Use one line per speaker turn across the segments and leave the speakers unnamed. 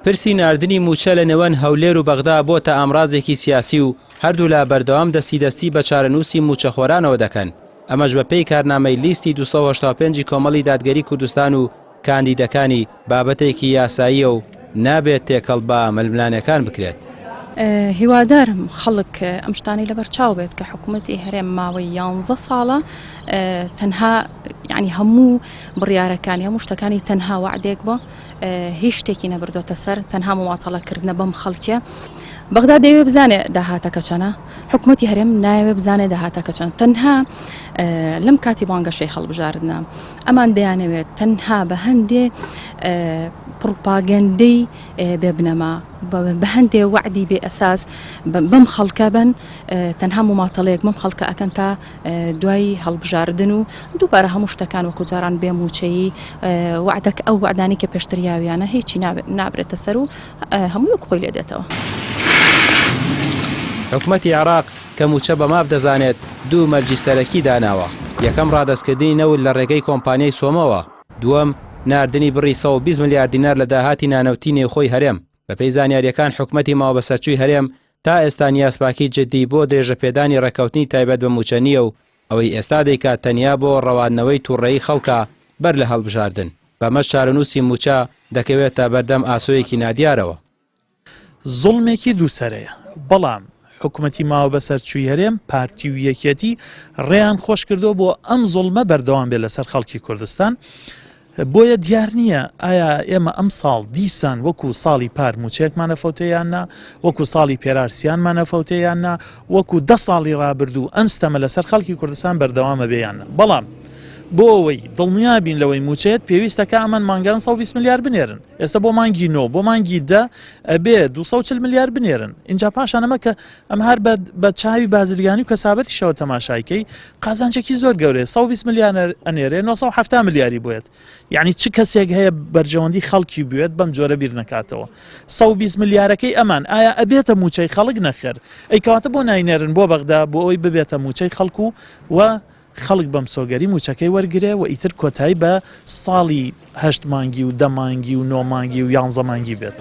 پرسی ناردنی مووچە لە نێوان هەولێر و بەغدا بۆتە ئامرازێکی سیاسی و هەردوولا بەردەوام دەستی دەستی بە چارەنووسی مووچەخۆرانەوە دەکەن، ئەمەش بەپێی کارنامەی لیستی 285 ی کۆمەڵی دادگەری کوردستان و کاندیدەکانی، بابەتێکی یاساییە و نابێت تێکەڵ بە ململانێکان بکرێت.
هیوادارم خەڵک ئەم شتانەی لەبەر چاو بێت کە حکوومەتی هەرێم ماوەی یانزە ساڵە تەنها یعنی هەموو بڕیارەکانی هەموو شتەکانی تەنها وەعدێک بووە هیچ شتێکی نەبردۆتە سەر تەنها مماتەڵە کردنە بەم خەڵکیە بەغدا دەیەوێ بزانێ داهاتەکە چەنە حکوومەتی هەرێم نایەوێ بزانێ داهاتەکە چەند تەنها لەم کاتی بانگەشەی هەڵبژاردنە ئەمان دەیانەوێت تەنها بە هەندێ پڕوپاگەندەی بێ بنەما بە هەندێ وەعدی بێ ئەساس بەم خەڵکە بن تەنها مماتەڵەیەک بەم خەڵکە ئەکەن تا دوای هەڵبژاردن و دووبارە هەموو شتەکان وەکو جاران بێ مووچەیی وەعدەک ئەو وەعدانەی کە پێشتر یاویانە هیچی نابرێتە سەر و هەمووی وەک خۆی لێ دێتەوە.
حکومەتی عێراق کە مووچە بە ماف دەزانێت، دوو مەرجی سەرەکی داناوە، یەکەم ڕادەستکردنی نەوت لە ڕێگەی کۆمپانیای سۆمۆوە، دووەم ناردنی بڕی 120 ملیار دینار لە داهاتی نانەوتی نێوخۆی هەرێم. بەپێی زانیارییەکان حکومەتی ماوەبەسەرچووی هەرێم تا ئێستا نیازپاکی جددی بۆ درێژەپێدانی ڕێککەوتنی تایبەت بە مووچە نییە و ئەوەی ئێستا دەیکات تەنیا بۆ ڕەواندنەوەی تووڕەیی خەڵکە بەر لە هەڵبژاردن، بەمەش چارەنووسی مووچە دەکەوێتە بەردەم ئاسۆیەکی نادیارەوە.
زوڵمێکی دووسەرەیە، بەڵام حکومەتی ماوەبەسەرچووی هەرێم، پارتی و یەکێتی ڕێیان خۆشکردووە بۆ ئەم زوڵمە بەردەوام بێت لەسەر خەڵکی کوردستان. بۆیە دیار نییە ئایا ئێمە ئەمساڵ دیسان وەکو ساڵی پار مووچەیەکمان ئەفەوتێ یان نا، وەکو ساڵی پێرار سیانمان ئەفەوتێ یان نا، وەکو دە ساڵی رابردوو ئەم ستەمە لەسەر خەڵکی کوردستان بەردەوام ئەبێ یان نا. بەڵام بۆ ئەوەی دڵنیا بین لەوەی مووچەیەت پێویستە کە ئەمان مانگانە 120 ملیار بنێرن. ئێستا بۆ مانگی نۆ، بۆ مانگی دە ئەبێ 240 ملیار بنێرن. ئینجا پاشان ئەمە کە ئەمە هەر بە بە چاوی بازرگانی و کەسابەتیشەوە تەماشای کەی قازانجێکی زۆر گەورەیە 120 ملیار ئەنێرێ 970 ملیاری بۆیەت یعنی چ کەسێک هەیە بەرژەوەندی خەڵکی بوێت بەم جۆرە بیر نەکاتەوە 120 ملیارەکەی ئەمان ئایا ئەبێتە موچەی خەڵک نەخێر ئەی کەواتە بۆ ناینێرن بۆ بەغدا بۆ ئەوەی ببێتە موچەی خەڵک و و خەڵک بەمسۆگەری مووچەکەی وەرگرێ و ئیتر کۆتایی بە ساڵی هەشت مانگی و دە مانگی و نۆ مانگی و یانزە مانگی بێت.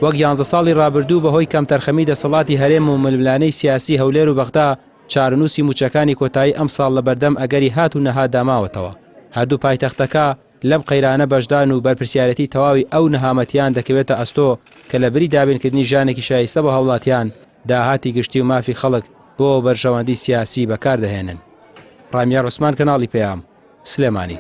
وەک یانزە ساڵی ڕابردوو بەهۆی کەمتەرخەمی دەسەڵاتی هەرێم و ململانێی سیاسی هەولێر و بەغدا چارەنووسی مووچەکانی کۆتایی ئەمساڵ لەبەردەم ئەگەری هات و نەهاتدا ماوەتەوە. هەردوو پایتەختەکە لەم قەیرانە بەشدارن و بەرپرسیارێتی تەواوی ئەو نەهامەتییان دەکەوێتە ئەستۆ کە لەبری دابینکردنی ژیانێکی شایستە بۆ هاوڵاتیان، داهاتی گشتی و مافی خەڵک بۆ بەرژەوەندی سیاسی بەکاردەهێنن. ڕامیار عوسمان کەناڵی پەیام، سلێمانی.